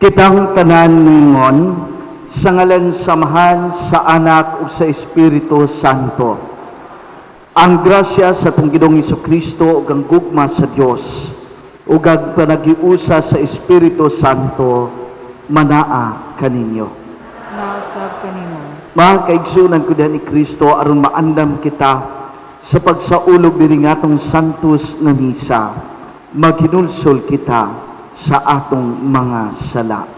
Kitang tanan ningon sa ngalan sa Amahan, sa Anak ug sa Espiritu Santo. Ang grasya sa atong Ginoong Kristo ug ang gugma sa Dios ug ang panagiusa sa Espiritu Santo manaa kaninyo. Nausab kanimo. Mga kaigsunan ko diha ni Kristo, aron maandam kita sa pagsaulog diri nga atong Santos nga Misa, maghinulsol kita sa atong mga sala.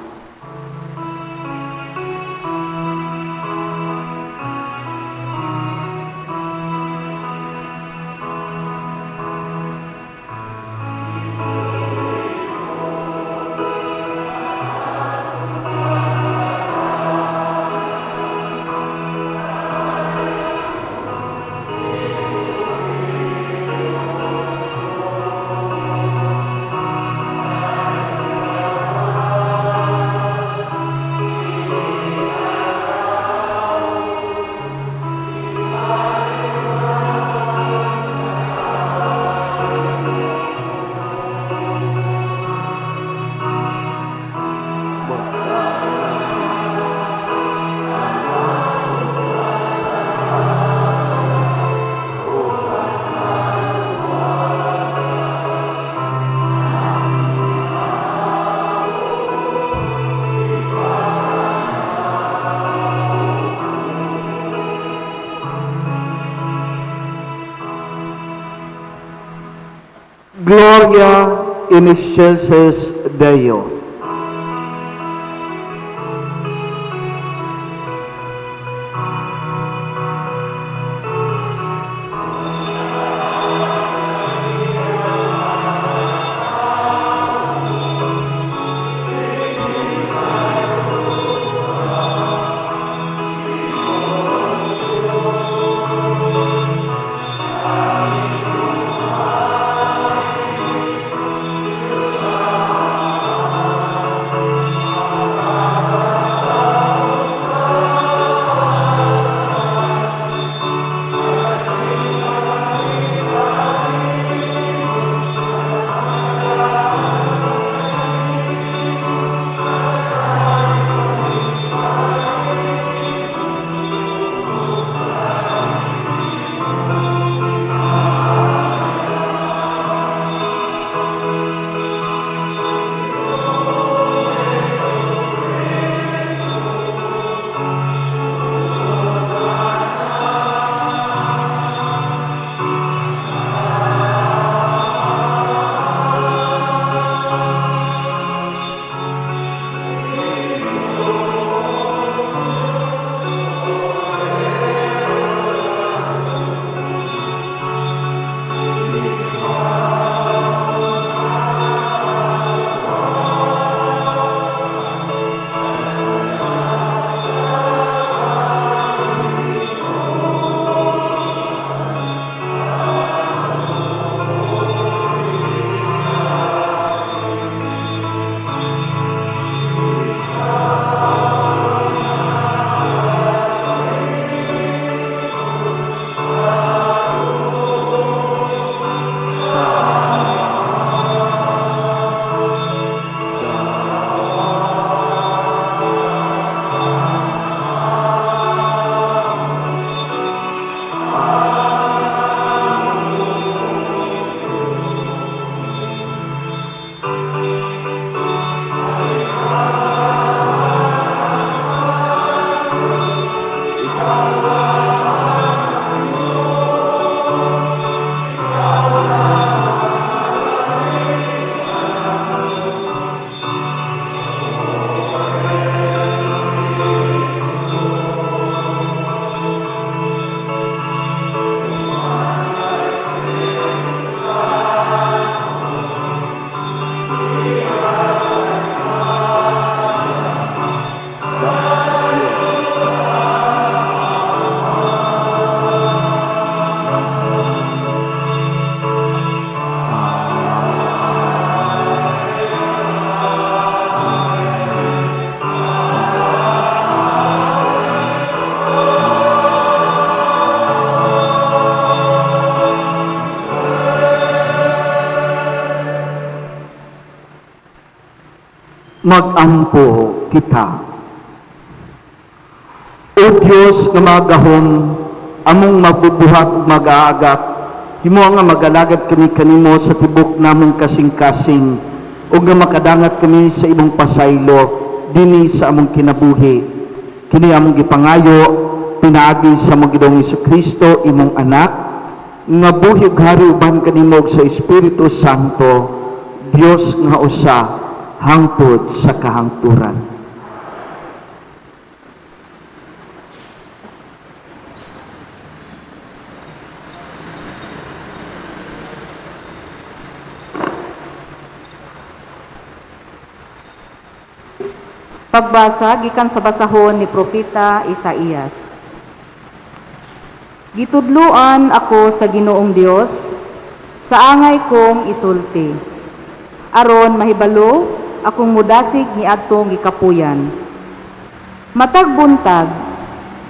Gloria in excelsis Deo. Magampo kita. O Dios nga magahom, among mabubuhat ug mag-aagap, himo nga magalagad kami kanimo sa tibok namong kasing-kasing ug nga makadangat kami sa imong pasaylo dinhi sa among kinabuhi. Kini among gipangayo pinaagi sa among Ginoong Kristo, imong anak, nga buhi ug hari uban kanimo ug sa Espiritu Santo, Dios nga usa hangtod sa kahangturan. Pagbasa gikan sa basahon ni Propeta Isaías. Gitudluan ako sa Ginoong Dios sa angay kong isulti. Aron mahibalo akong mudasig niadtong gikapuyan. Matag buntag,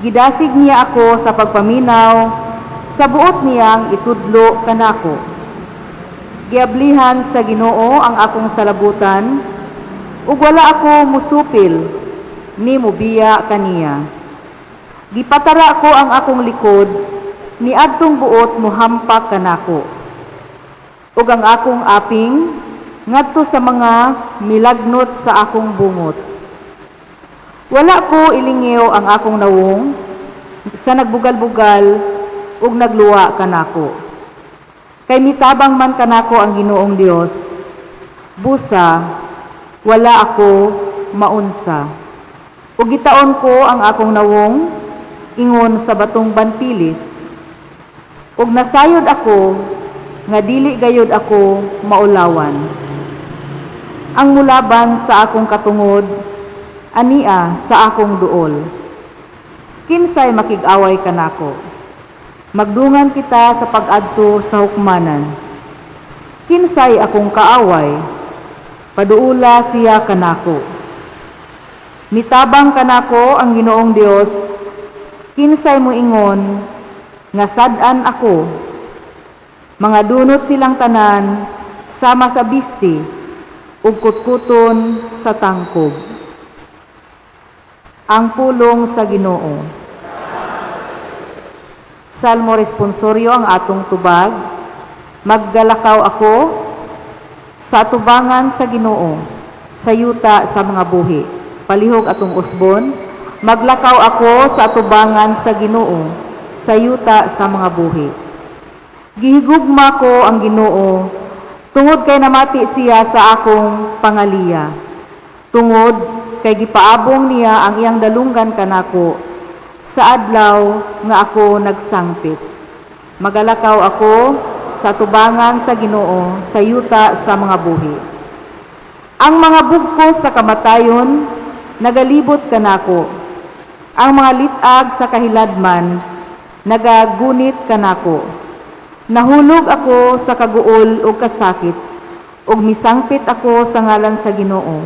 gidasig niya ako sa pagpaminaw sa buot niyang itudlo kanako. Giablihan sa Ginoo ang akong salabutan, ug wala ako musupil ni mubiya kaniya. Gipatara ko ang akong likod, niadtong buot muhampak kanako. Ug ang akong aping ngadto sa mga milagnot sa akong bungot. Wala ko ilingiw ang akong nawong sa nagbugal-bugal ug nagluwa kanako. Kay mitabang man kanako ang Ginoong Dios, busa wala ako maunsa. Ug gitaon ko ang akong nawong ingon sa batong bantilis. Ug nasayod ako nga dili gayud ako maulawan. Ang mulaban sa akong katungod ania sa akong duol. Kinsay makig-away kanako? Magdungan kita sa pag-adto sa hukmanan. Kinsay akong kaaway? Paduula siya kanako. Mitabang kanako ang Ginoong Dios. Kinsay moingon nga sad-an ako. Mga dunot silang tanan sama sa bisti ug kutkuton sa tangkob. Ang pulong sa Ginoo. Salmo responsorio ang atong tubag. Maggalakaw ako sa atubangan sa Ginoo, sa yuta sa mga buhi. Palihog atong usbon. Maglakaw ako sa atubangan sa Ginoo, sa yuta sa mga buhi. Gihigugma ko ang Ginoo tungod kay namati siya sa akong pangaliya. Tungod kay gipaabong niya ang iyang dalunggan kanako sa adlaw nga ako nagsangpit. Magalakaw ako sa tubangan sa Ginoo sa yuta sa mga buhi. Ang mga bugkos sa kamatayon nagalibot kanako. Ang mga lit-ag sa kahiladman nagagunit kanako. Nahulog ako sa kaguol ug kasakit, ug misangpit ako sa ngalan sa Ginoo.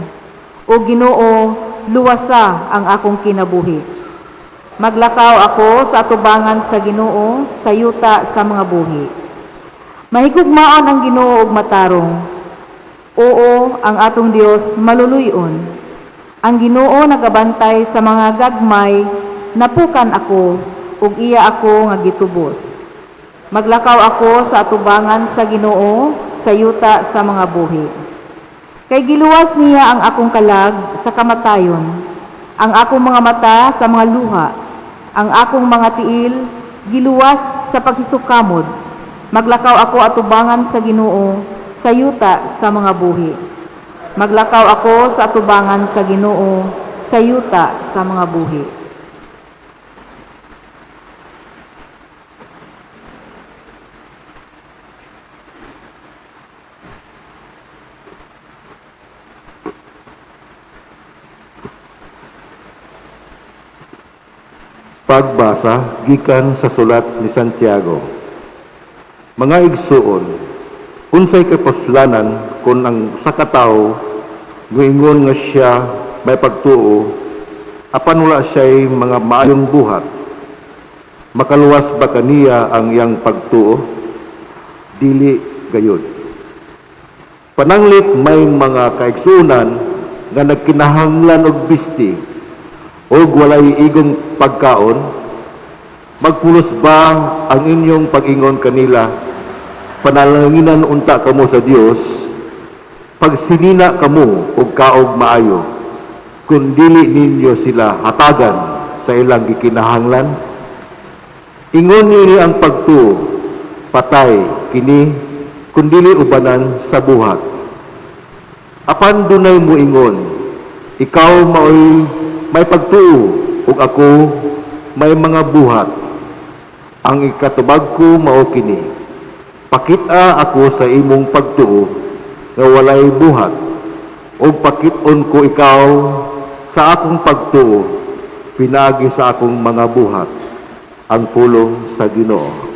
O Ginoo, luwasa ang akong kinabuhi. Maglakaw ako sa atubangan sa Ginoo sa yuta sa mga buhi. Mahigugmaon ang Ginoo ug matarong. Oo, ang atong Dios maluluy-on. Ang Ginoo nagabantay sa mga gagmay, napukan ako ug iya ako nga gitubos. Maglakaw ako sa atubangan sa Ginoo sa yuta sa mga buhi. Kay giluwas niya ang akong kalag sa kamatayon, ang akong mga mata sa mga luha, ang akong mga tiil giluwas sa paghisukamod. Maglakaw ako atubangan sa Ginoo sa yuta sa mga buhi. Maglakaw ako sa atubangan sa Ginoo sa yuta sa mga buhi. Pagbasa gikan sa sulat ni Santiago. Mga igsuon, unsay kapuslanan kon ang usa ka tawo moingon nga siya may pagtuo apan wala siya'y mga maayong buhat? Makaluwas ba kaniya ang iyang pagtuo? Dili gayud. Pananglit may mga kaigsuonan nga nagkinahanglan og bisti ug walay igong pagkaon? Magpulos ba ang inyong pag-ingon kanila, "Panalanginan unta kamo sa Dios, pagsinina kamo og kaog maayo," kun dili ninyo sila hatagan sa ilang gikinahanglan? Ingon niini ang pagtuo, patay kini kun dili ubanan sa buhat. Apan dunay muingon, "Ikaw maoy may pagtuo ug ako may mga buhat." Ang ikatubag ko mao kini: Pakita ako sa imong pagtuo nga walay buhat, ug pakit-on ko ikaw sa akong pagtuo pinaagi sa akong mga buhat. Ang pulong sa Ginoo.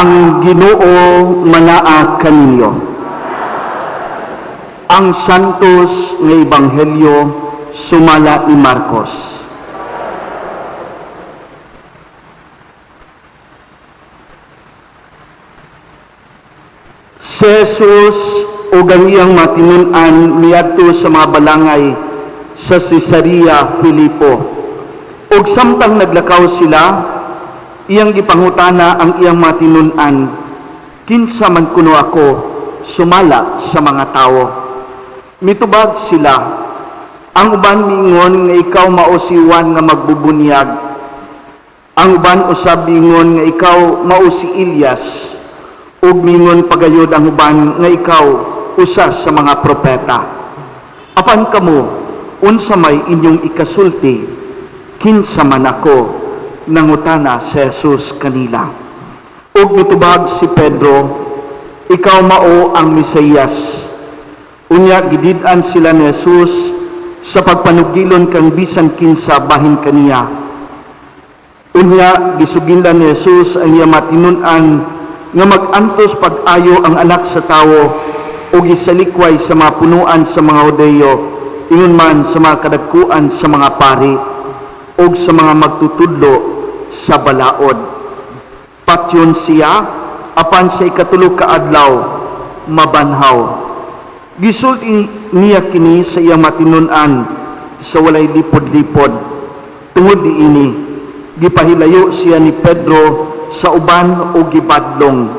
Ang Ginoo manaa kaninyo. Ang Santos nga Ebanghelyo sumala ni Marcos. Si Jesus ug ang iyang matinun-an miadto sa mga balangay sa Cesarea Filipo. Ug samtang naglakaw sila, iyang gipangutana ang iyang matinun-an, "Kinsa man kuno ako sumala sa mga tawo?" Mitubag sila, "Ang uban miingon nga ikaw mao si Juan nga magbubunyag. Ang uban usab miingon nga ikaw mao si Elias. Ug miingon pagayod ang uban nga ikaw usa sa mga propeta." "Apan kamo, unsa may inyong ikasulti? Kinsa man ako?" nangutana si Jesus kanila. Ug mitubag si Pedro, "Ikaw mao ang Mesiyas." Unya gidid-an sila ni Jesus sa pagpanugilon kang bisan kinsa bahin kaniya. Unya gisugilan ni Jesus ang iya matinun-an nga mag-antos pag-ayo ang anak sa tawo ug isalikway sa mga punuan sa mga Hudeyo, ingon man sa mga kadagkuan sa mga pari ug sa mga magtutudlo sa balaod. Patyon siya, apan sa ikatulo ka adlaw mabanhaw. Gisulti niya kini sa iyang matinun-an sa walay lipod-lipod. Tungod niini, gipahilayo siya ni Pedro sa uban o gibadlong.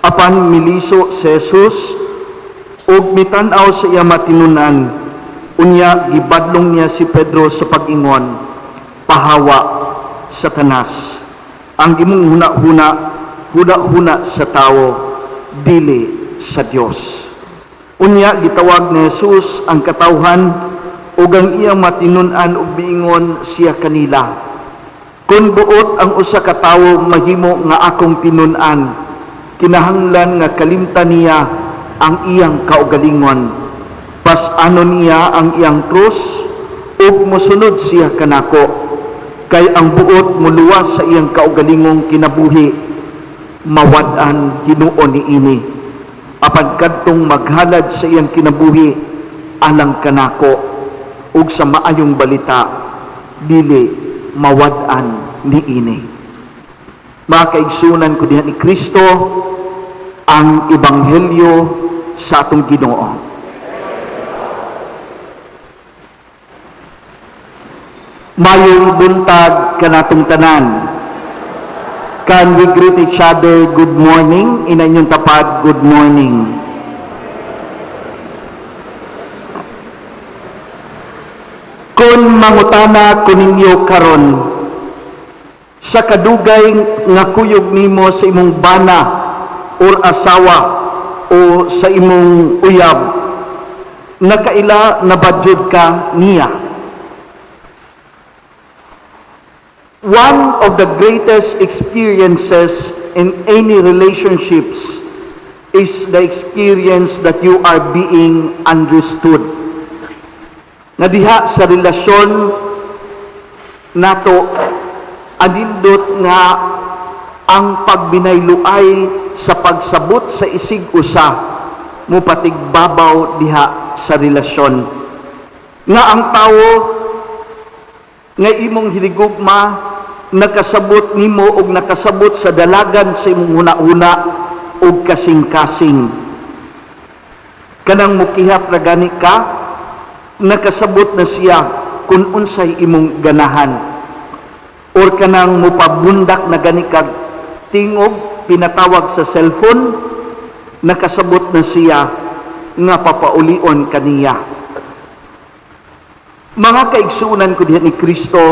Apan miliso si Jesus ug mitan-aw sa iyang matinun-an. Unya gibadlong niya si Pedro sa pag-ingon, "Pahawa, Satanas. Ang imong huna-huna, huna-huna sa tawo, dili sa Dios." Unya gitawag ni Jesus ang katawhan ug ang iyang matinun-an ug miingon siya kanila, "Kung buot ang usa ka tawo mahimo nga akong tinun-an, kinahanglan nga kalimtan niya ang iyang kaugalingon. Pas-anon niya ang iyang krus ug mosunod siya kanako. Kay ang buot muluwas sa iyang kaugalingong kinabuhi, mawad-an hinuon niini. Apan kadtong maghalad sa iyang kinabuhi alang kanako ug sa maayong balita, dili mawad-an niini." Mga kaigsunan ko diha ni Kristo, ang ebanghelyo sa atong Ginoo. Mayong buntag kanatong tanan. Can we greet each other good morning? Ina inyong tapad, good morning. Kung mangutana ko ninyo karon sa kadugay nga kuyog nimo sa imong bana or asawa o sa imong uyab, nakaila na ba jud ka niya? One of the greatest experiences in any relationships is the experience that you are being understood. Nga diha sa relasyon nato, anindot nga ang pagbinayluay sa pagsabot sa isig usa mupatigbabaw diha sa relasyon. Nga ang tawo nga imong hinigugma nakasabot nimo og nakasabot sa dalagan sa imong huna-huna og kasing-kasing. Kanang mukihap ra gani ka, nakasabot na siya kung unsay imong ganahan. Or kanang mupabundak na gani kag tingog pinatawag sa cellphone, nakasabot na siya nga papaulion kaniya. Mga kaigsuonan ko diha ni Kristo,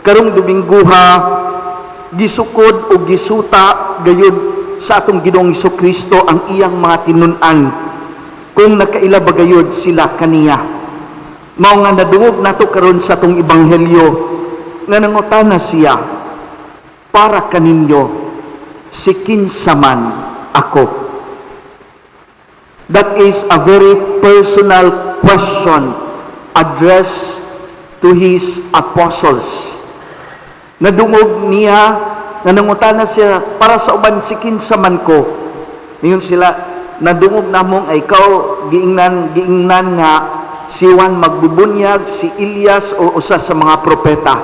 karong Domingguha gisukod o gisuta gayud sa atong Ginoong Kristo ang iyang mga tinun-an kung nakaila ba gayud sila kaniya. Mao nga nadungog nato karon sa atong ebanghelyo nga nangutana siya, para kaninyo si kinsa man ako? That is a very personal question addressed to his apostles. Nadungog niya nga nangutana siya para sa uban, si kinsa man ko? Niyon sila, nadungog namong ay ikaw giingnan giingnan nga si Juan magbubunyag, si Elias o usa sa mga propeta.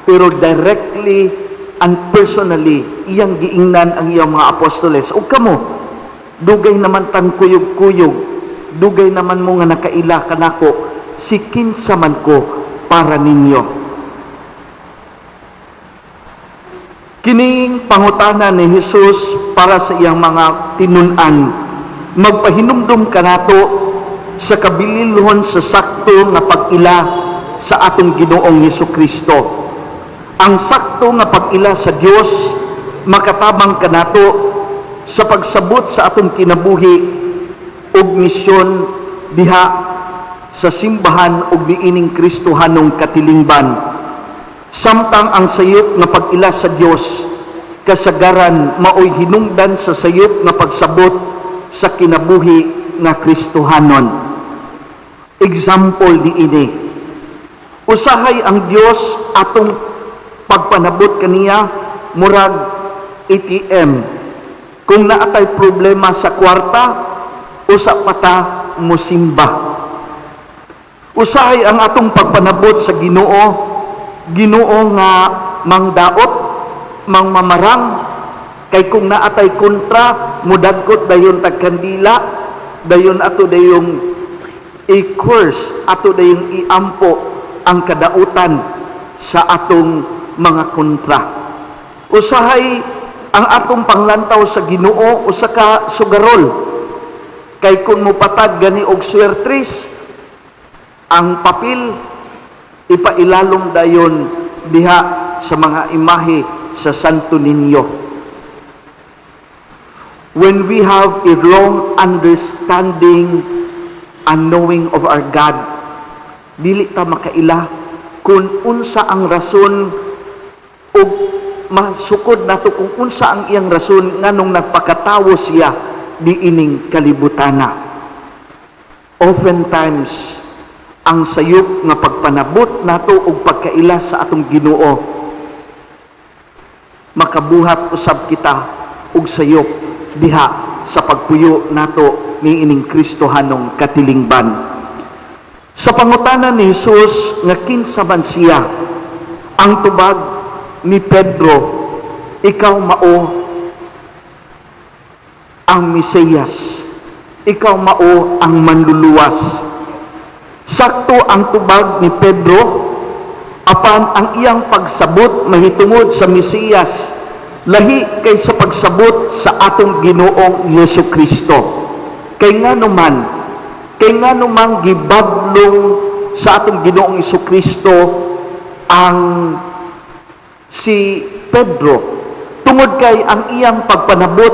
Pero directly and personally iyang giingnan ang iyang mga apostoles. Ug kamo, dugay naman tang kuyog-kuyog, dugay naman mo nga nakaila kanako, si kinsa man ko para ninyo? Kining pangutana ni Jesus para sa iyang mga tinun-an, magpahinumdum kanato sa kabililhon sa sakto nga pag-ila sa atong Ginoong Hesus Kristo. Ang sakto nga pag-ila sa Dios makatabang kanato sa pagsabot sa atong kinabuhi ug misyon diha sa simbahan ug niining Kristohanong katilingban. Samtang ang sayop nga pag-ila sa Dios kasagaran maoy hinungdan sa sayop nga pagsabot sa kinabuhi nga Kristohanon. Example niini, usahay ang Dios atong pagpanabot kaniya murag ATM. Kung naatay problema sa kwarta, usa pa ta mosimba. Usahay ang atong pagpanabot sa Ginoo, Ginoo nga mangdaot, mangmamarang, kay kung naatay kontra, mudagkot dayon tag kandila, dayon ato dayong i-curse, ato dayong iampo ang kadautan sa atong mga kontra. Usahay ang atong panglantaw sa Ginoo usa ka sugarol. Kay kung mopatag gani og swertres, ang papel ipailalom dayon diha sa mga imahe sa Santo Niño. When we have a wrong understanding and knowing of our God, dili ta makaila kung unsa ang rason ug masukod nato kung unsa ang iyang rason nganong nagpakatawo siya niining kalibutana. Oftentimes, ang sayop nga pagpanabot nato og pagkaila sa atong Ginoo, makabuhat usab kita og sayop diha sa pagpuyo nato niining Kristohanong katilingban. Sa pangutana ni Jesus nga kinsa man siya, ang tubag ni Pedro, ikaw mao ang Mesiyas, ikaw mao ang manluluwas. Sakto ang tubag ni Pedro, apan ang iyang pagsabot mahitungod sa Mesiyas Lahi kay sa pagsabot sa atong Ginoong Hesus Kristo. Kay ngano man gibadlong sa atong Ginoong Hesus Kristo ang si Pedro? Tungod kay ang iyang pagpanabot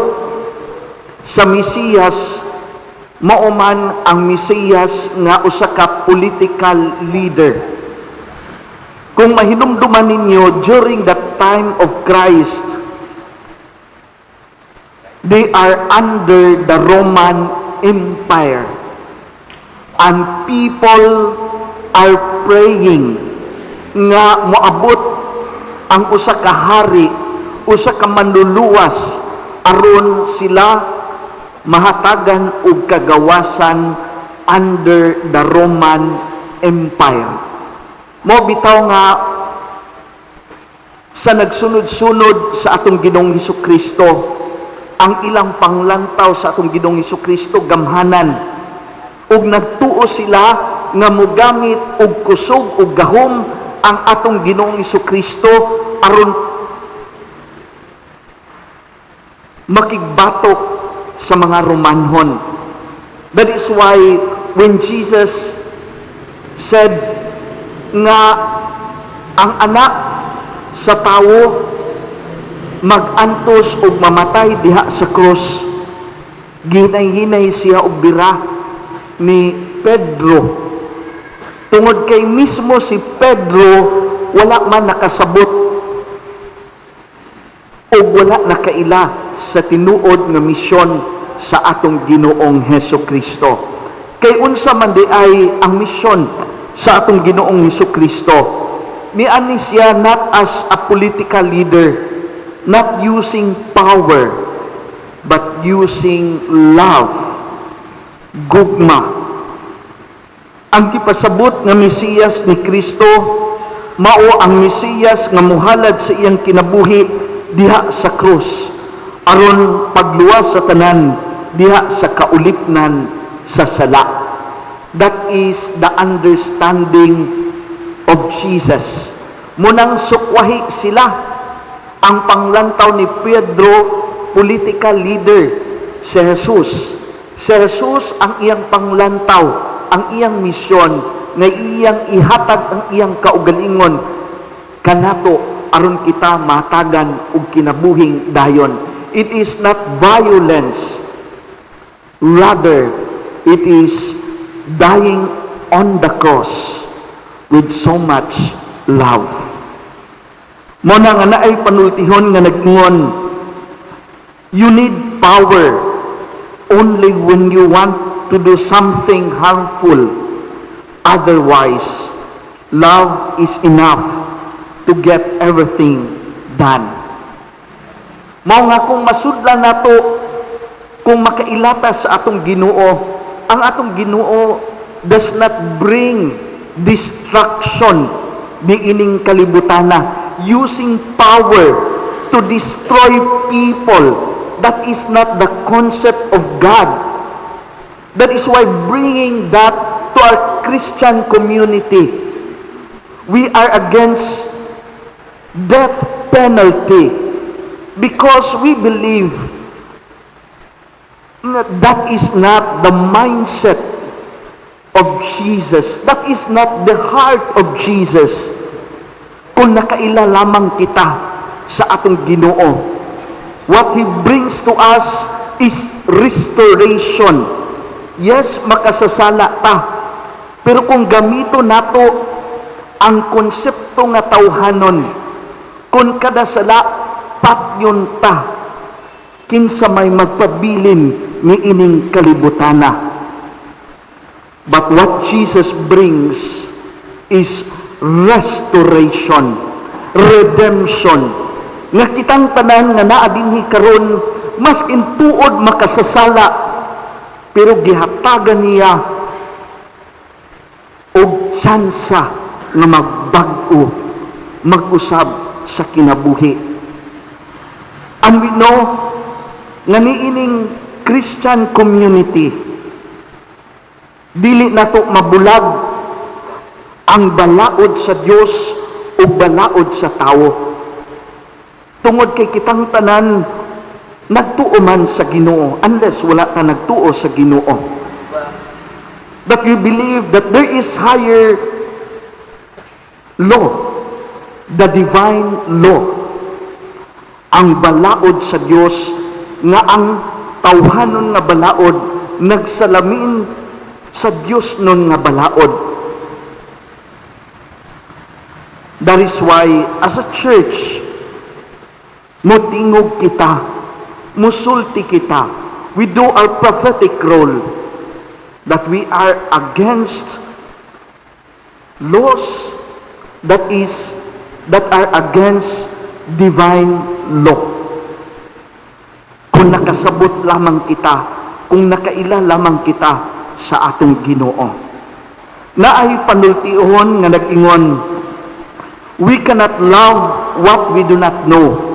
sa Mesiyas mao man ang Mesiyas nga usa ka political leader. Kung mahinumduman ninyo, during the time of Christ, they are under the Roman Empire. And people are praying nga moabot ang usa ka hari, usa ka manluluwas aron sila mahatagan og kagawasan under the Roman Empire. Mao bitaw nga sa nagsunod-sunod sa atong Ginoong Hesus Kristo, ang ilang panglantaw sa atong Ginoong Hesus Kristo gamhanan ug nagtuo sila nga mogamit og kusog ug gahom ang atong Ginoong Hesus Kristo aron makigbatok sa mga Romanhon. That is why when Jesus said nga ang Anak sa Tawo magantos ug mamatay diha sa krus, gihinay-hinay siya og bira ni Pedro. Tungod kay mismo si Pedro wala man nakasabot ug wala nakaila sa tinuod nga misyon sa atong Ginoong Heso Kristo. Kay unsa man diay ang misyon sa atong Ginoong Heso Kristo? Niani siya not as a political leader, not using power, but using love, gugma. Ang gipasabot nga Mesiyas ni Kristo mao ang Mesiyas nga muhalad sa iyang kinabuhi diha sa krus aron pagluwas sa tanan diha sa kaulipnan sa sala. That is the understanding of Jesus. Mao nang sukwahi sila. Ang panglantaw ni Pedro, political leader si Jesus. Si Jesus ang iyang panglantaw, ang iyang misyon nga iyang ihatag ang iyang kaugalingon kanato aron kita matagan og kinabuhing dayon. It is not violence. Rather, it is dying on the cross with so much love. Mao na nga naay panultihon nga nag-ingon, "You need power only when you want to do something harmful. Otherwise, love is enough to get everything done." Mao nga kung masudlan nato, kung makaila ta sa atong Ginoo, ang atong Ginoo does not bring destruction niining kalibutana using power to destroy people. That is not the concept of God. That is why bringing that to our Christian community, we are against death penalty because we believe that is not the mindset of Jesus. That is not the heart of Jesus. Kung nakaila lamang kita sa atong Ginoo, what He brings to us is restoration. Yes, makasasala ta. Pero kung gamito nato ang konsepto nga tawhanon, kung kada sala patyon ta, kinsa may magpabilin niining kalibutana? But what Jesus brings is restoration, redemption. Nga kitang tanan nga naa dinhi karon, maskin tuod makasasala, pero gihatagan niya og tsansa nga magbag-o, mag-usab sa kinabuhi. And we know nga niining Christian community, dili nato mabulag ang balaod sa Dios o balaod sa tawo. Tungod kay kitang tanan nagtuo man sa Ginoo, unless wala ta nagtuo sa Ginoo. That you believe that there is higher law, the divine law. Ang balaod sa Dios nga ang tawhanon nga balaod nagsalamin sa Dios nun nga balaod. That is why as a church, motingog kita, musulti kita, we do our prophetic role that we are against laws that are against divine law. Kung nakasabot lamang kita, kung nakaila lamang kita sa atong Ginoo. Naay panultihon nga nag-ingon, "We cannot love what we do not know."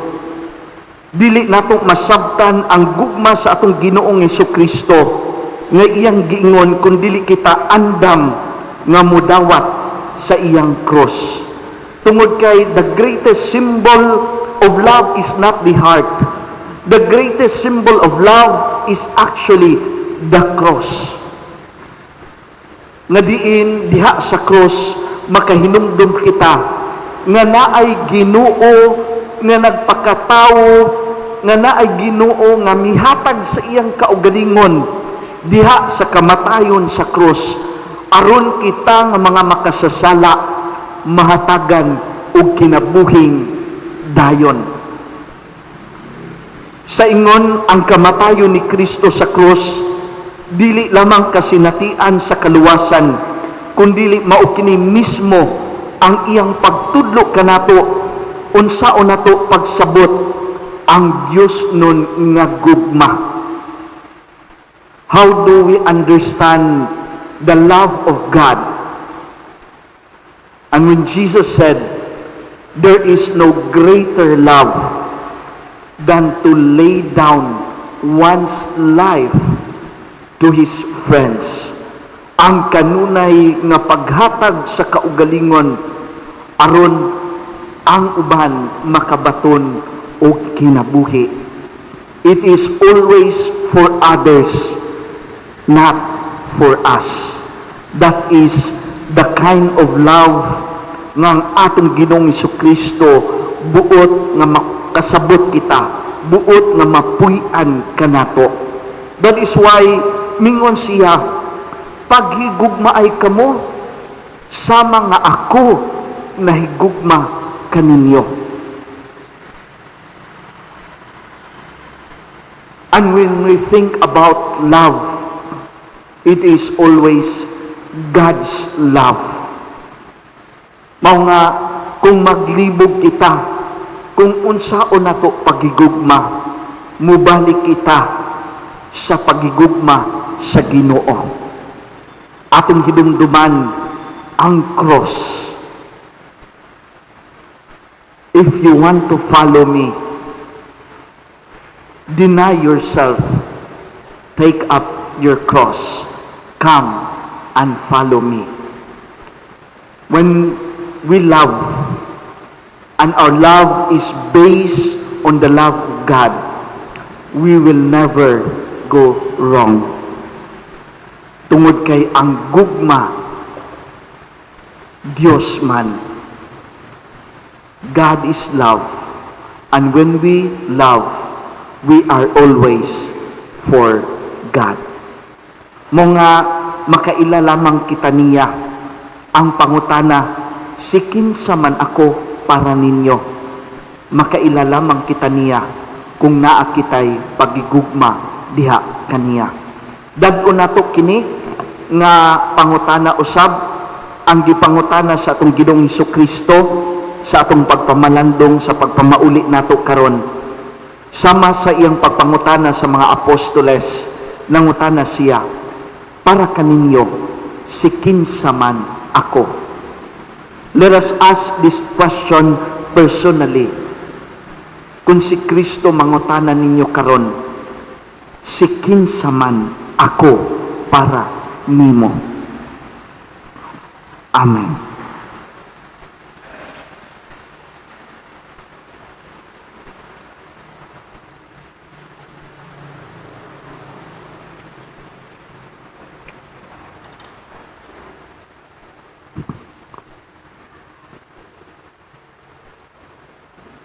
Dili nato masabtan ang gugma sa atong Ginoong Kristo nga iyang giingon kung dili kita andam nga mudawat sa iyang cross. Tungod kay the greatest symbol of love is not the heart. The greatest symbol of love is actually the cross. Nga diin diha sa cross makahinumdum kita nga naay Ginoo nga nagpakatawo, nga naay Ginoo nga mihatag sa iyang kaugalingon diha sa kamatayon sa krus aron kita nga mga makasasala mahatagan og kinabuhing dayon. Sa ingon, ang kamatayon ni Kristo sa krus dili lamang kasinatian sa kaluwasan, kundili mao kini mismo ang iyang pagtudlo kanato unsaon nato pagsabot ang Dios nun nga gugma. How do we understand the love of God? And when Jesus said, "There is no greater love than to lay down one's life to his friends." Ang kanunay nga paghatag sa kaugalingon aron ang uban makabaton og kinabuhi. It is always for others, not for us. That is the kind of love nga ang atong Ginoong Kristo buot nga makasabot kita, buot nga mapuy-an kanato. That is why mingon siya, "Paghigugmaay kamo sama nga ako nahigugma kaninyo." And when we think about love, it is always God's love. Mao nga kung maglibog kita, kung unsaon nato pagigugma, mubalik kita sa pagigugma sa Ginoo. Atong hidumduman ang cross. "If you want to follow me, deny yourself, take up your cross, come and follow me." When we love, and our love is based on the love of God, we will never go wrong. Tungod kay ang gugma, Dios man. God is love. And when we love, we are always for God. Mao nga makaila lamang kita niya. Ang pangutana, "Si kinsa man ako para ninyo?" Makaila lamang kita niya kung naa kitay pagigugma diha kaniya. Dag-on nato kini nga pangutana usab, ang gipangutana sa atong Ginoong Kristo sa atong pagpamalandong sa pagpamauli nato karon. Sama sa iyang pagpangutana sa mga apostoles, nangutana siya, "Para kaninyo, si kinsa man ako?" Let us ask this question personally. Kung si Kristo mangutana ninyo karon, "Si kinsa man ako para nimo?" Amen.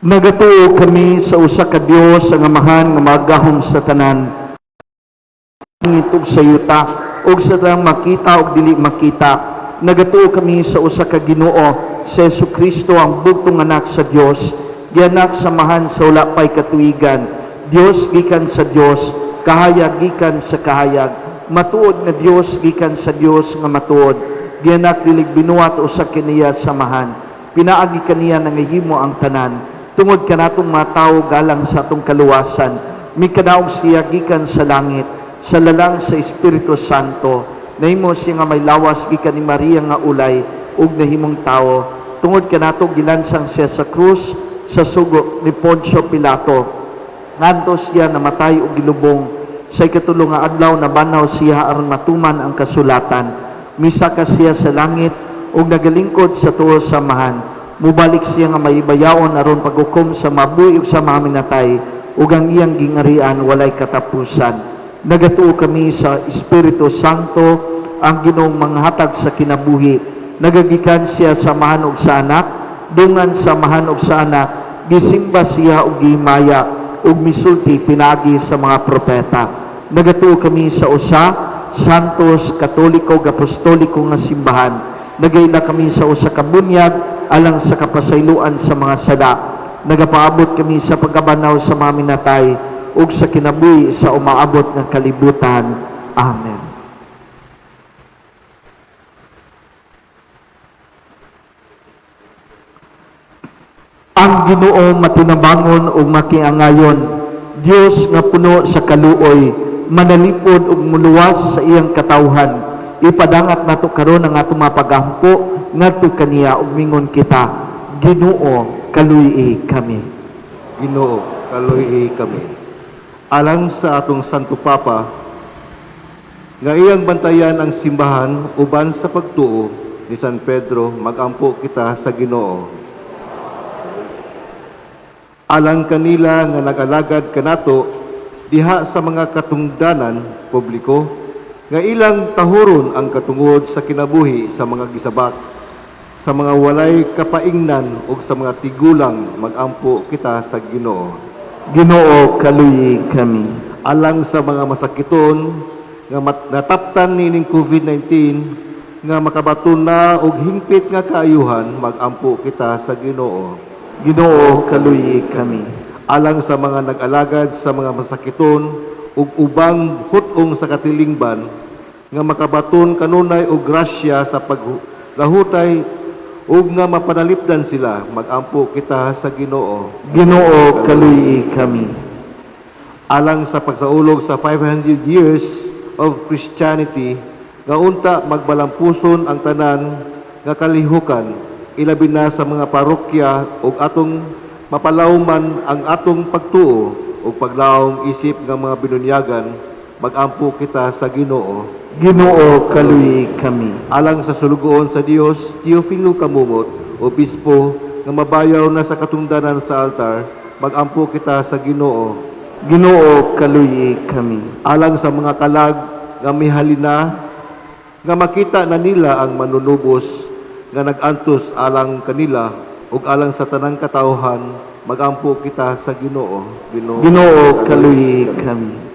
Nagatuo kami sa usa ka Dios, ang Amahan nga magahom sa tanan, langit ug sa yuta, ug sa tanang makita ug dili makita. Nagatuo kami sa usa ka Ginoo, si Jesu-Kristo, ang bugtong Anak sa Dios, gianak sa Amahan sa wala pay katuigan, Dios gikan sa Dios, kahayag gikan sa kahayag, matuod nga Dios gikan sa Dios nga matuod, gianak, dili binuhat, usa kaniya sa Amahan. Pinaagi kaniya nangahimo ang tanan. Tungod kanatong mga tawo, galang sa atong kaluwasan, mikadaog siya gikan sa langit sa lalang sa Espiritu Santo. Nahimo siya nga may lawas gikan ni Maria nga ulay ug nahimong tawo. Tungod kanato, gilansang siya sa krus sa sugo ni Poncio Pilato. Ngantos siya namatay ug gilubong. Sa ikatulo nga adlaw, nabanhaw siya aron matuman ang kasulatan. Misaka siya sa langit ug nagalingkod sa tuo sa Amahan. Mubalik siya nga mahibayaon aron paghukom sa mabuhi ug sa mga minatay, ug ang iyang gingarian walay katapusan. Nagatuo kami sa Espiritu Santo, ang Ginoong manghatag sa kinabuhi. Nagagikan siya sa Amahan ug sa Anak. Dungan sa Amahan ug sa Anak, gisimba siya ug gihimaya ug misulti pinaagi sa mga propeta. Nagatuo kami sa usa, Santos, Katoliko ug Apostoliko nga simbahan. Nagaila kami sa usa ka bunyag alang sa kapasayloan sa mga sala. Nagapaabot kami sa pagkabanhaw sa mga minatay ug sa kinabuhi sa umaabot nga kalibutan. Amen. Ang Ginoo matinabangon ug makiangayon. Dios nga puno sa kaluoy, manalipod ug muluwas sa iyang katawhan. Ipadangat nato karon ang atong mga pagampo ngadto kaniya ug mingon kita, Ginoo, kaluy kami. Ginoo, kaluy kami. Alang sa atong Santo Papa, nga iyang bantayan ang simbahan uban sa pagtuo ni San Pedro, magampo kita sa Ginoo. Alang kanila nga nag-alagad kanato diha sa mga katungdanan publiko, nga ilang tahuron ang katungod sa kinabuhi sa mga gisabak, sa mga walay kapaingnan ug sa mga tigulang, magampo kita sa Ginoo. Ginoo, kaluyi kami. Alang sa mga masakiton nga nataptan nining COVID-19, nga makabaton na og hingpit nga kaayuhan, magampo kita sa Ginoo. Ginoo, kaluyi kami. Alang sa mga nag-alagad sa mga masakiton ug ubang hut-ong sa katilingban, nga makabaton kanunay og grasya sa paglahutay ug nga mapanalipdan sila, magampo kita sa Ginoo. Ginoo, kaluyi kami. Alang sa pagsaulog sa 500 years of Christianity, nga unta magbalampuson ang tanan nga kalihukan, ilabi na sa mga parokya, ug atong mapalawman ang atong pagtuo ug paglaom isip nga mga binunyagan, magampo kita sa Ginoo. Ginoo, kaluyi kami. Alang sa sulugoon sa Dios Teofilo Camomot, obispo, nga mabayaw na sa katungdanan sa altar, magampo kita sa Ginoo. Ginoo, kaluyi kami. Alang sa mga kalag nga mihalina, nga makita na nila ang manunubos nga nag-antos alang kanila ug alang sa tanang katawhan, magampo kita sa Ginoo. Ginoo, Ginoo, kaluyi kami.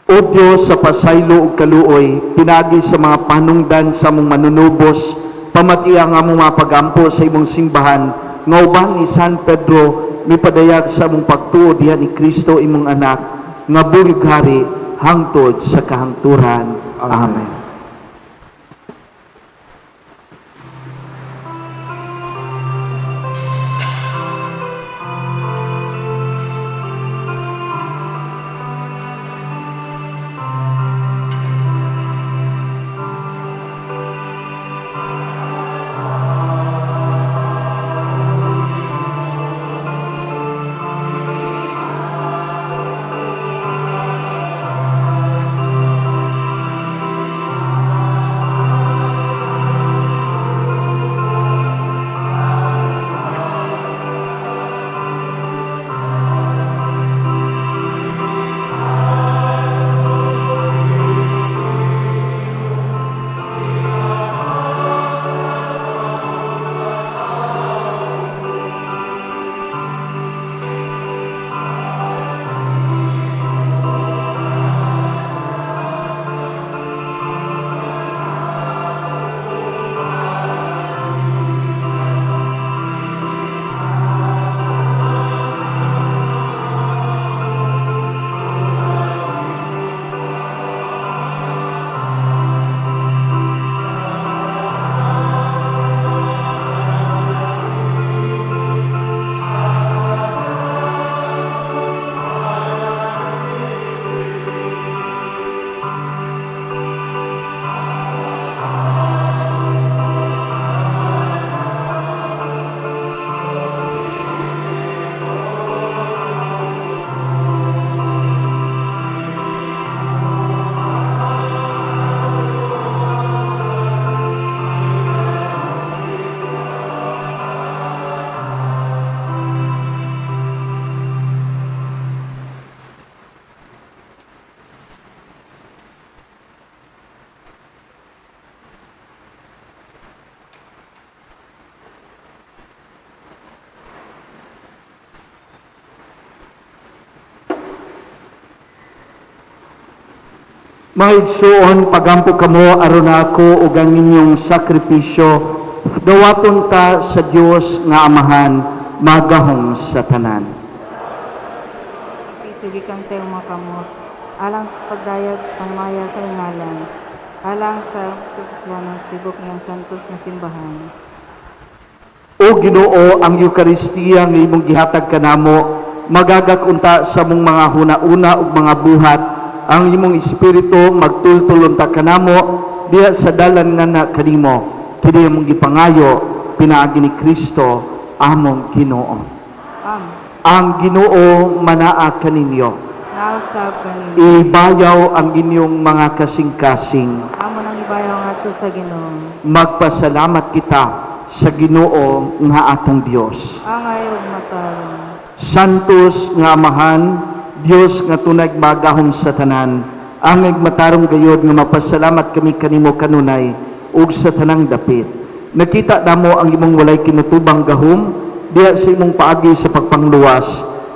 O Diyos sa pasaylo ug kaluoy, pinaagi sa mga panungdan sa among manunubos, pamatia ang among mga pagampo sa imong simbahan, nga uban ni San Pedro, mipadayag sa among pagtuo diha ni Kristo imong anak, nga buhi ug hari hangtod sa kahangturan. Amen. Amen. Mga igsuon, pagampo kamo aron ako ug ang inyong sakripisyo, dawaton ta sa Dios nga Amahan, magahom sa tanan. Piso gikan sa iyong mga kamot, alang sa pagdayag pangmaya sa iyong ngalan, alang sa kapuslanan sa tibok niyang santos nga simbahan. O Ginoo, ang Eukaristiya nga imong gihatag kanamo, magagak unta sa mong mga huna-una ug mga buhat, ang imong espiritu magtultol unta kanamo diha sa dalan nga na kanimo. Kini among gipangayo pinaagi ni Kristo among Ginoo. Amen. Ang Ginoo manaa kaninyo. Nausab kaninyo. Ibayaw ang inyong mga kasing-kasing. Amo nang ibayaw ngadto sa Ginoo. Magpasalamat kita sa Ginoo nga atong Dios. Angay ug matarong. Santos nga Amahan, Dios nga tunay magahom sa tanan, ang nagmatarong gayod nga mapasalamat kami kanimo kanunay ug sa tanang dapit. Nakita namo ang imong walay kinutubang gahom diha sa imong paagi sa pagpangluwas.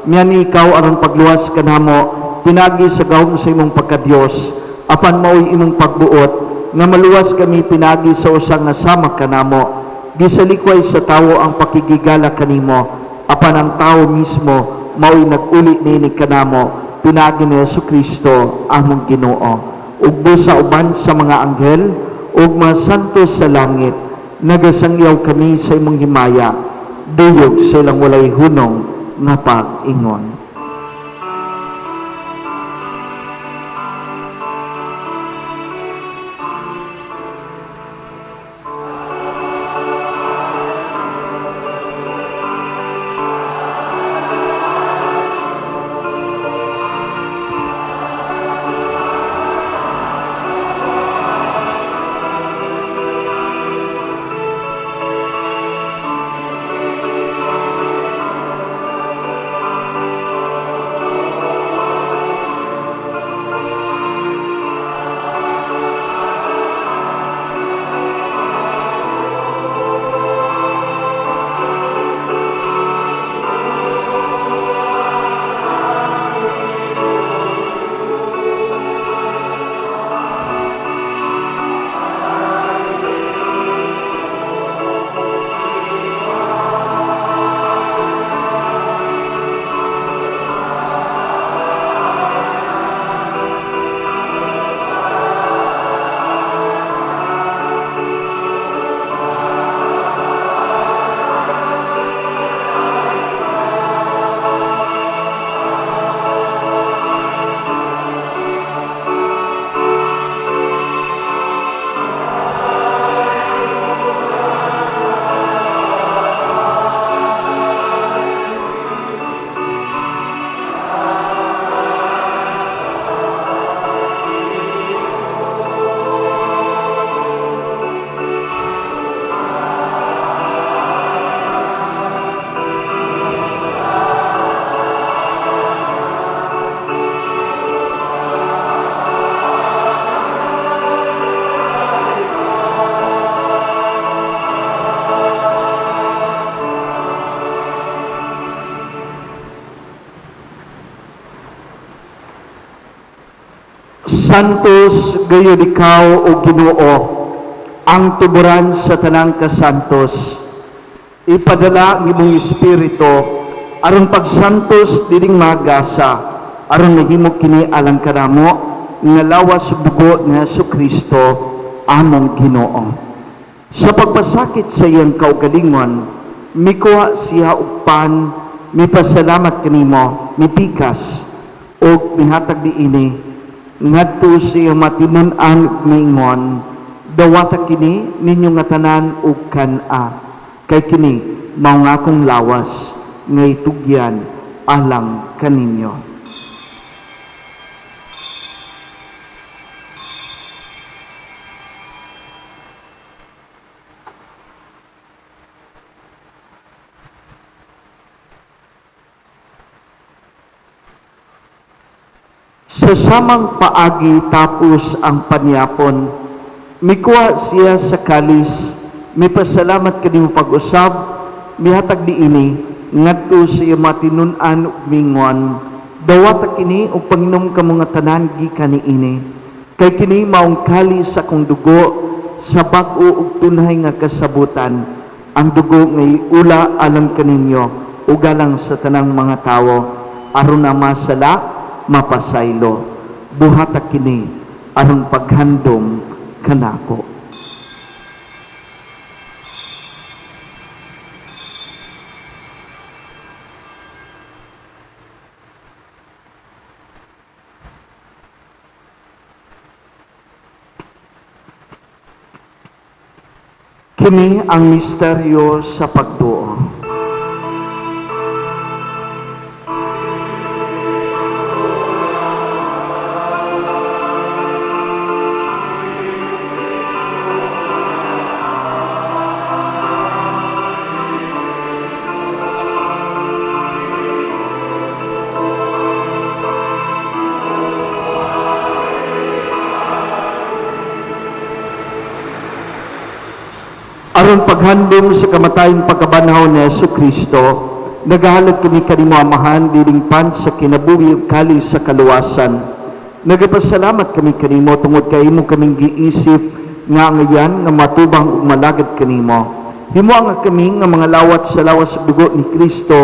Miani ikaw aron pagluwas kanamo pinagi sa gahom sa imong pagkadiyos, apan maoy imong pagbuot nga maluwas kami pinagi sa usa nga sama kanamo. Gisalikway sa tawo ang pakigigala kanimo, apan ang tawo mismo maoy nag-uli niini kanamo pinaagi ni Hesus Kristo among Ginoo. Ug busa uban sa mga anghel ug mga santo sa langit, nagasangyaw kami sa imong himaya, duyog sa ilang walay hunong nga pag-ingon. Santos gayud ikaw, o Ginoo, ang tuburan sa tanang kasantos. Ipadala ang imong espiritu aron pagsantos dining magasa, aron mahimo kini alang kanamo nga lawas ug dugo ni Hesus Kristo among Ginoo. Sa pagpasakit sa iyang kaugalingon, mikuha siya og pan, mipasalamat kanimo, mipikas ug mihatag niini ngadto sa iyang matimun-an, miingon, "Dawata kini ninyo nga tanan ug kan-a, kay kini mao nga akong lawas nga itugyan alang kaninyo." Sa samang paagi tapos ang panyapon, mikuha siya sa kalis, mipasalamat kanimo pag-usab, mihatag niini ngadto sa iyang matinud-an ug mingon, "Dawata kini ug panginom kamo nga tanan gikan niini. Kay kini maong kali sa akong dugo sa bag-o ug tunay nga kasabutan, ang dugo nga iula alang kaninyo ug alang sa tanang mga tawo, aron na masala mapasaylo. Buhata kini aron paghandom kanako. Kini ang misteryo sa pagduo. Aron paghandom sa kamatayon pagkabanhaw ni Hesus Kristo, nagahalad kami kanimo Amahan dining pan sa kinabuhi ug kali sa kaluwasan. Nagapasalamat kami kanimo tungod kay imo kaming giisip nga ngayan nga matubang ug malagad kanimo. Himo nga kami nga mga lawat sa lawas ug dugo ni Kristo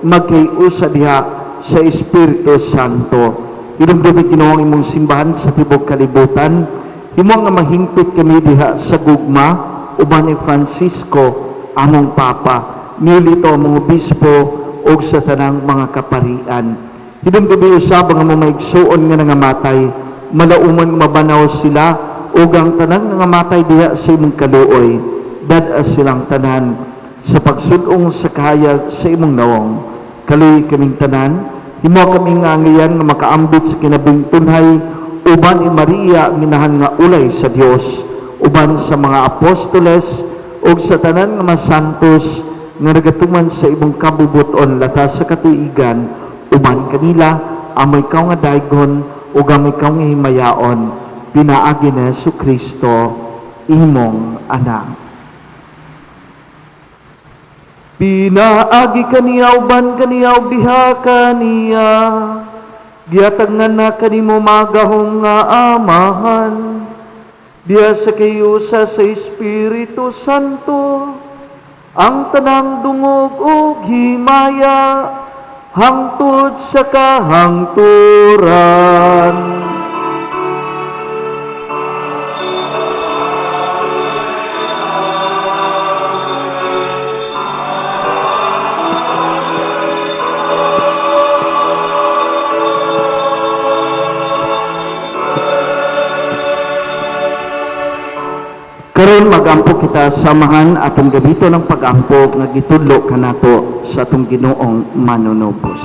magkayusa diha sa Espiritu Santo. Hinumdumi Ginoo ang imong simbahan sa tibuok kalibutan. Himo nga mahingpit kami diha sa gugma uban ni Francisco among Papa, nilito among obispo ug sa tanang mga kaparian. Hinumdumi usab ang among maigsuon nga nangamatay, malauman mabanaw sila ug ang tanan nga nangamatay diha sa imong kaluoy, dad-a silang tanan sa pagsud-ong sa kahayag sa imong nawong. Kaluoy kaming tanan, himo kami nga angiyan nga makaambit sa kinabing tunhay uban ni Maria ang inahan nga ulay sa Dios, uban sa mga apostoles ug sa tanan nga masantos nga nagatuman sa imong kabubuton latas sa katuigan, uban kanila amoy ikaw nga daygon ug amoy ikaw nga himayaon, pinaagi ni Hesus Kristo imong anak. Pinaagi kaniya uban kaniya ug diha kaniya, gihatag nga na kanimo magahom nga Amahan, diha sa kayusa sa Espiritu Santo, ang tanang dungog ug himaya hangtod sa kahangturan. Karon magampo kita samahan atong gamiton ang pag-ampo nga gitudlo kanato sa atong Ginoong manunubos.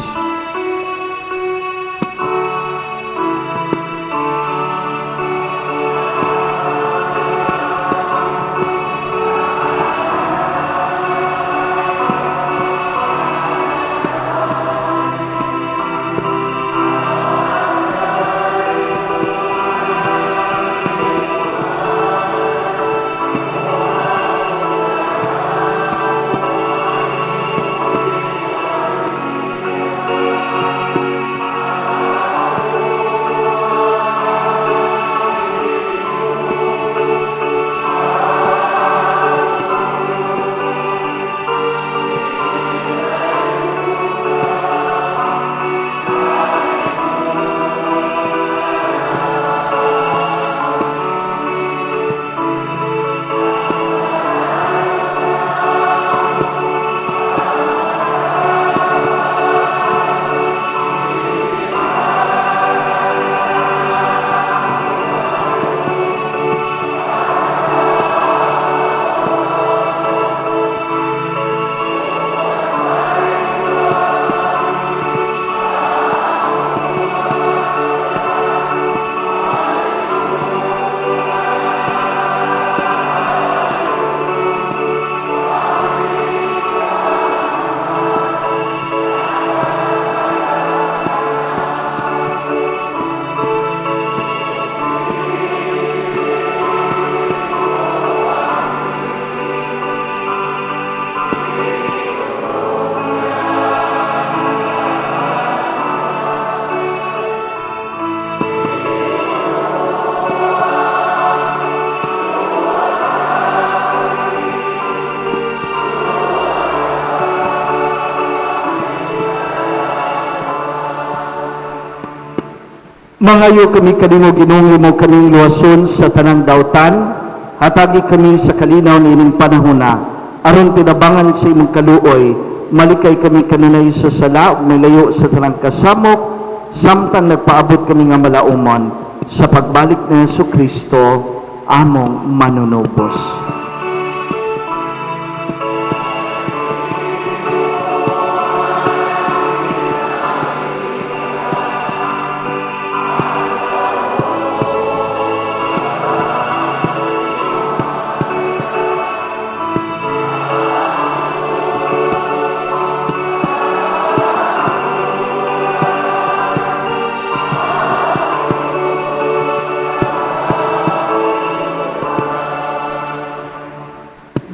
Mangayo kami kanimo, Ginoong, imo kaming luwason sa tanang dautan, hatagi kami sa kalinaw niining panahona, aron tinabangan sa imong kaluoy, malikay kami kanunay sa sala ug milayo sa tanang kasamok, samtang nagpaabot kami nga malaumon sa pagbalik ni Hesus Kristo among manunubos.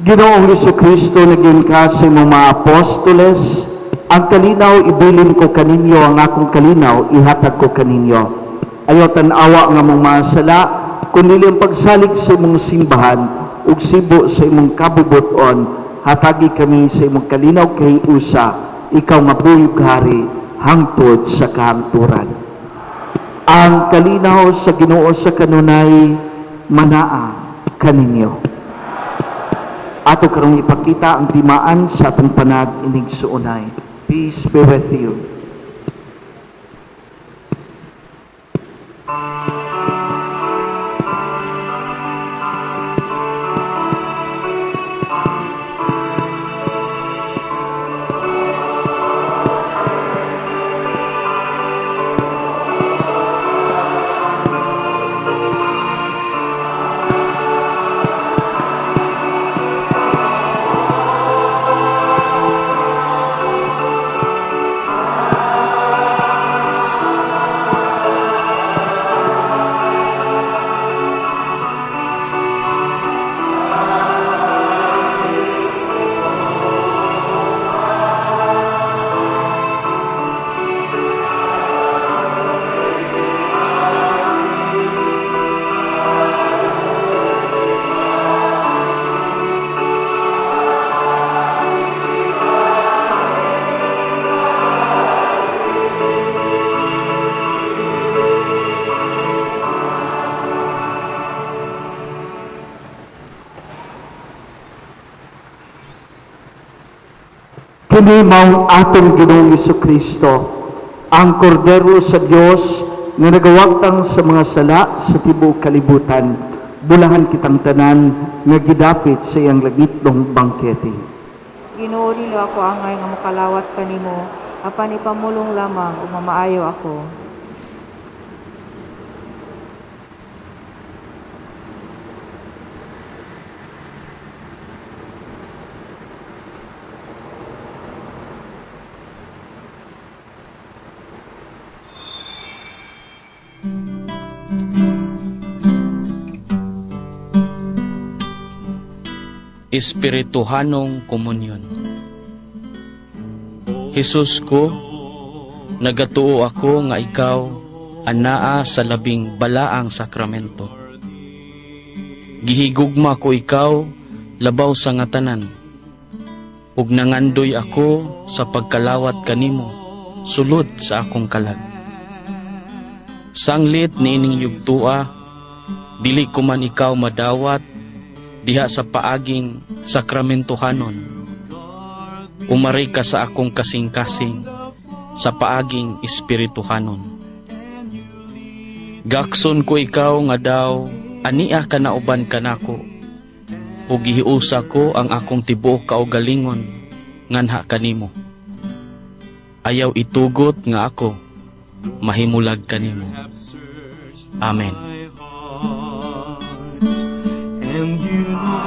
Ginoong Kristo, naging ka sa imong mga apostoles, "Ang kalinaw ibilin ko kaninyo, ang akong kalinaw ihatag ko kaninyo. Ayaw tan-awa nga among mga sala, kundi ang pagsalig sa imong simbahan, ug sibo sa imong kabubuton, hatagi kami sa imong kalinaw kay usa, ikaw nga buhi ug hari, hangtod sa kahangturan." Ang kalinaw sa Ginoo sa kanunay manaa kaninyo. Ato karong ipakita ang timaan sa atong panag inigsuonay. Peace be with you. Kini mao atong Ginoong Kristo, ang Kordero sa Dios nga nagawagtang sa mga sala sa tibuok kalibutan. Bulahan kitang tanan nga gidapit sa iyang langitnong bangkete. Ginoo, dili ako angay nga mokalawat kanimo, apan ipamulong lamang ug mamaayo ako. Espirituhanong Komunyon. Jesus ko, nagatuo ako nga ikaw anaa sa labing balaang sakramento. Gihigugma ko ikaw labaw sa nga tanan, ug nangandoy ako sa pagkalawat kanimo sulod sa akong kalag. Sanglit niining yugtua, dili ko man ikaw madawat diha sa paaging sakramentohanon. Umari ka sa akong kasing-kasing sa paaging espirituhanon. Gakson ko ikaw nga daw ania ka nauban kanako, ug gihiusa ko ang akong tibuok kaugalingon nganha kanimo. Ayaw itugot nga ako mahimulag kanimo. Amen. And you know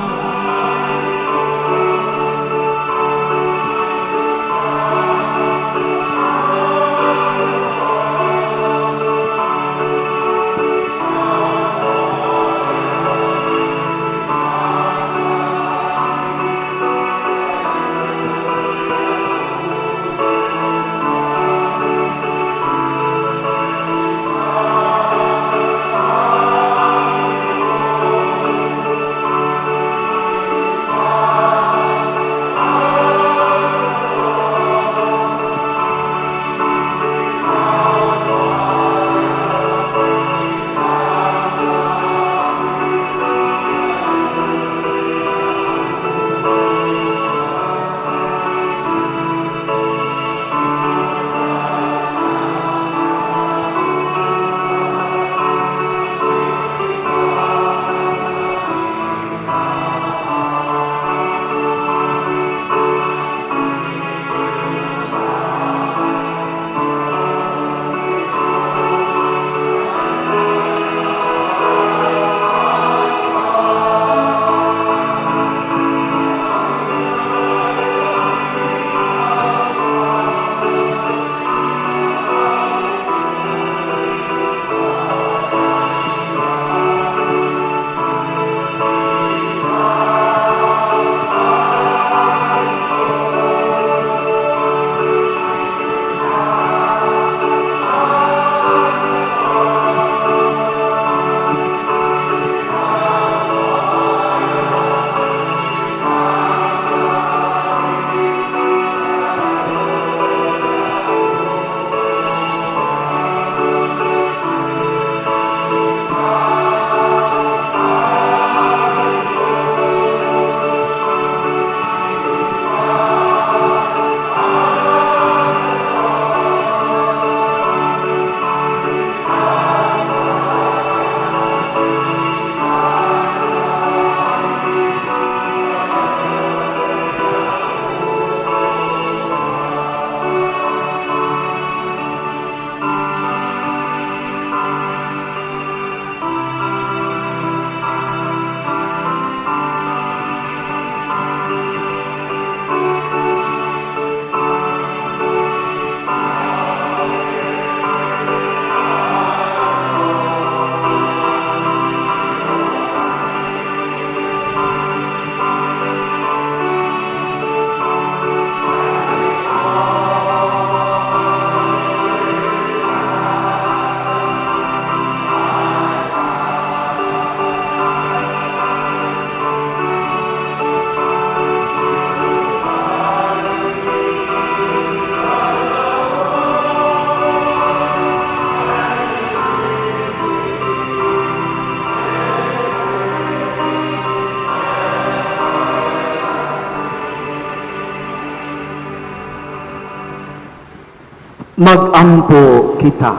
Magampo kita.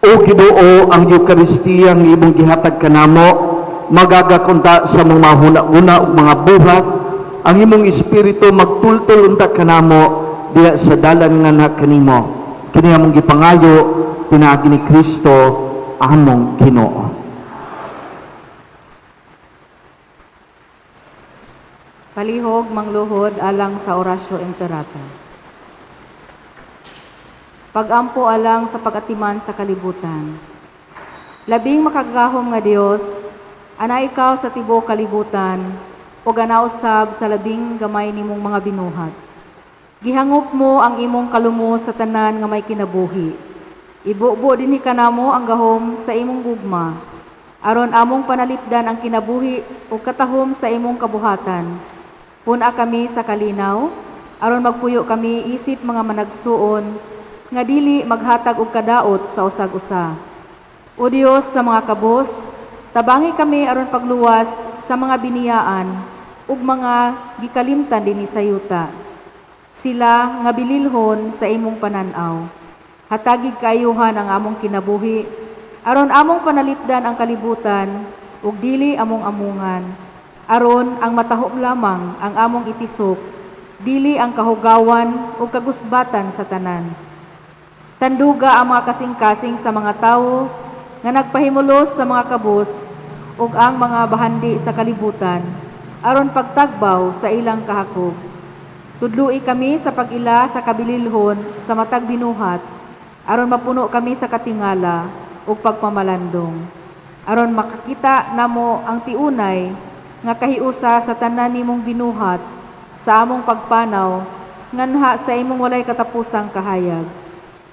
O Ginoo, ang Eukaristiya nga imong gihatag kanamo, magagakunta sa mga huna-huna ug mga buhat, ang imong espiritu magtultol unta kanamo diha sa dalan nga na kanimo. Kini among gipangayo pinaagi ni Kristo among Ginoo. Palihog mangluhod alang sa Oratio Imperata. Pagampo alang sa pag-atiman sa kalibutan. Labing makagagahom nga Dios, ana ikaw sa tibuok kalibutan ug ana usab sa labing gamay nimong mga binuhat. Gihangop mo ang imong kalumo sa tanan nga may kinabuhi. Ibubo dinhi kanamo ang gahom sa imong gugma. Aron among panalipdan ang kinabuhi ug katahom sa imong kabuhatan. Pun-a kami sa kalinaw, aron magpuyo kami isip mga managsuon nga dili maghatag og kadaot sa usag-usa. O Dios sa mga kabos, tabangi kami aron pagluwas sa mga biniyaan ug mga gikalimtan dinhi sa yuta. Sila nga bililhon sa imong panan-aw. Hatagig kaayuhan ang among kinabuhi aron among panalipdan ang kalibutan ug dili among amungan. Aron ang matahom lamang ang among itisok, dili ang kahugawan ug kagusbatan sa tanan. Tanduga ang mga kasing-kasing sa mga tawo nga nagpahimulos sa mga kabus ug ang mga bahandi sa kalibutan aron pagtagbaw sa ilang kahakog. Tudloi kami sa pag-ila sa kabililhon sa matag binuhat aron mapuno kami sa katingala ug pagpamalandong. Aron makakita namo ang tiunay nga kahiusa sa tanan nimong binuhat sa among pagpanaw nganha sa imong walay katapusang kahayag.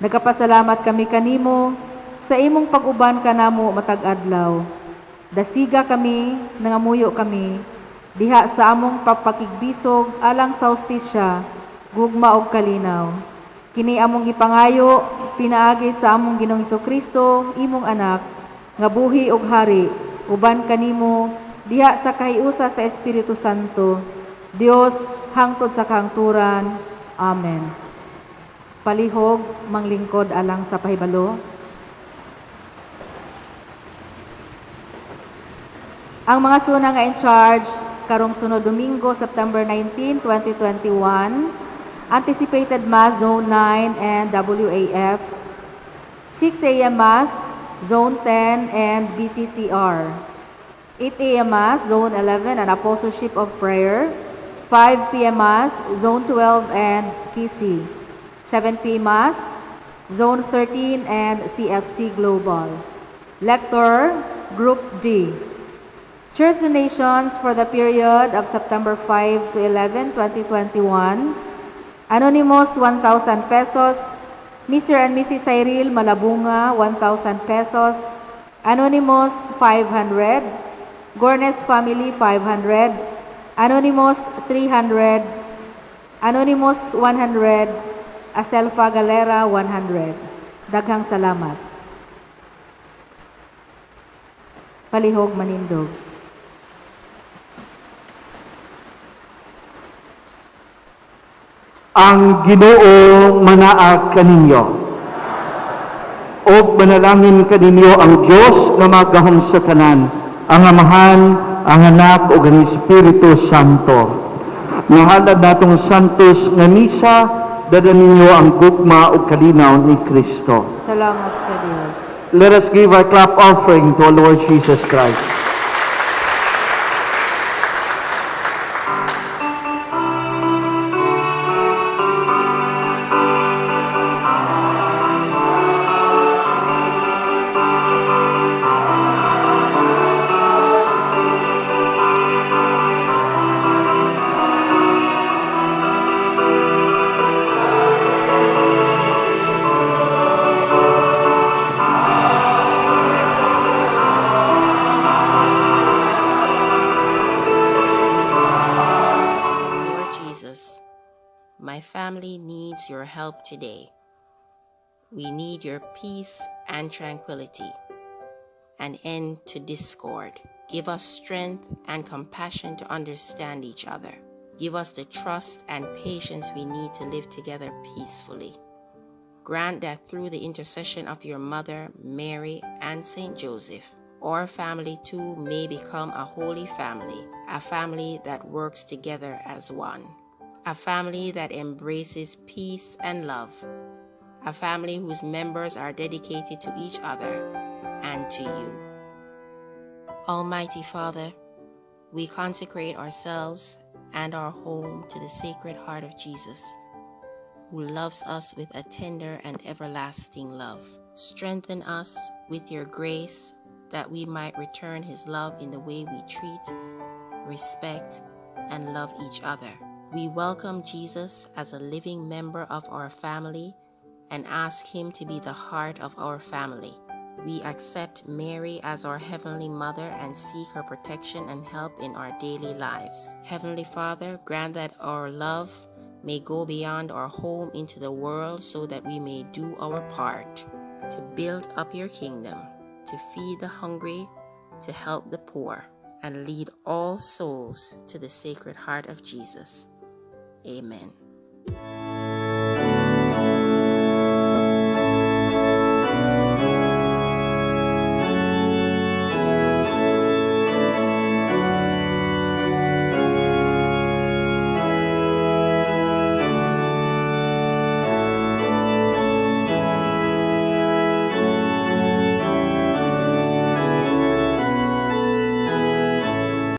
Nagapasalamat kami kanimo sa imong pag-uban kanamo matag adlaw. Dasiga kami, nangamuyo kami diha sa among papakigbisog alang sa hustisya, gugma ug kalinaw. Kini among gipangayo pinaagi sa among Ginoong Kristo, imong anak, nga buhi ug hari uban kanimo diha sa kahiusa sa Espiritu Santo, Dios hangtod sa kahangturan. Amen. Palihog manglingkod alang sa pahibalo. Ang mga suna nga in charge karong sunod Domingo, September 19, 2021, anticipated Mass Zone 9 and WAF, 6 a.m. Mass Zone 10 and BCCR, 8 a.m. Mass Zone 11 and Apostleship of Prayer, 5 p.m. Mass Zone 12 and KC, 7 p.m. Mass Zone 13 and CFC Global. Lector, Group D. Church donations for the period of September 5 to 11, 2021. Anonymous, 1,000 pesos. Mr. and Mrs. Cyril Malabunga, 1,000 pesos. Anonymous, 500. Gornes family, 500. Anonymous, 300. Anonymous, 100. Aselfa Galera, 100. Daghang salamat. Palihog manindog. Ang Ginoo manaa kaninyo. Og manalangin kaninyo ang Dios nga magahom sa tanan, ang Amahan, ang Anak ug ang Espiritu Santo. Ngahalad natong santos nga misa, dada ninyo ang gugma ug kalinaw ni Kristo. Salamat sa Dios. Let us give our clap offering to our Lord Jesus Christ. Lord Jesus, my family needs your help today. We need your peace and tranquility, an end to discord. Give us strength and compassion to understand each other. Give us the trust and patience we need to live together peacefully. Grant that through the intercession of your mother, Mary, and Saint Joseph, our family too may become a holy family, a family that works together as one, a family that embraces peace and love, a family whose members are dedicated to each other and to you. Almighty Father, we consecrate ourselves and our home to the Sacred Heart of Jesus, who loves us with a tender and everlasting love. Strengthen us with your grace that we might return his love in the way we treat, respect, and love each other. We welcome Jesus as a living member of our family and ask him to be the heart of our family. We accept Mary as our Heavenly Mother and seek her protection and help in our daily lives. Heavenly Father, grant that our love may go beyond our home into the world so that we may do our part to build up your kingdom, to feed the hungry, to help the poor, and lead all souls to the Sacred Heart of Jesus. Amen.